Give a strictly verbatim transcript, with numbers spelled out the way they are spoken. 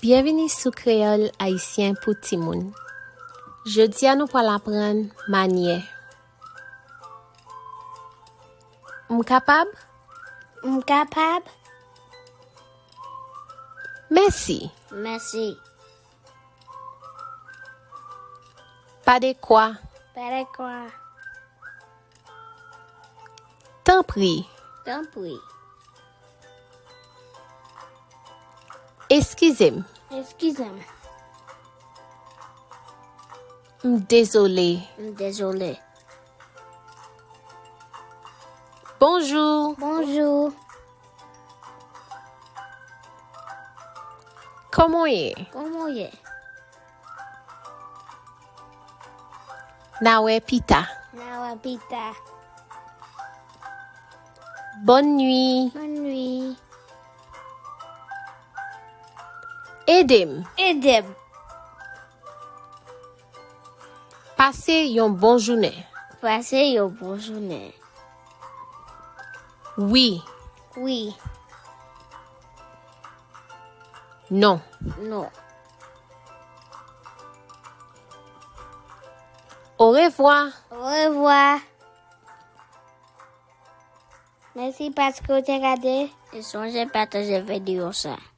Byenvini sou Kreyòl Ayisyen pou Timoun. Jodi a, nou pral aprann manyè. M kapab? M kapab? Mèsi. Mèsi. Pa de kwa. Pa de kwa. Tanpri. Tanpri. Eskize m. Eskize m. M dezole. M dezole. Bonjou. Bonjou. Kòman w ye? Kòman w ye? N a wè pita. N a wè pita. Bòn nwi. Bòn nwi. Ede m. Ede m. Pase yon bon jounen. Pase yon bon jounen. Wi. Wi. Non. Non. Orevwa. Orevwa. Mèsi paske w te gade. E sonje pataje videyo sa.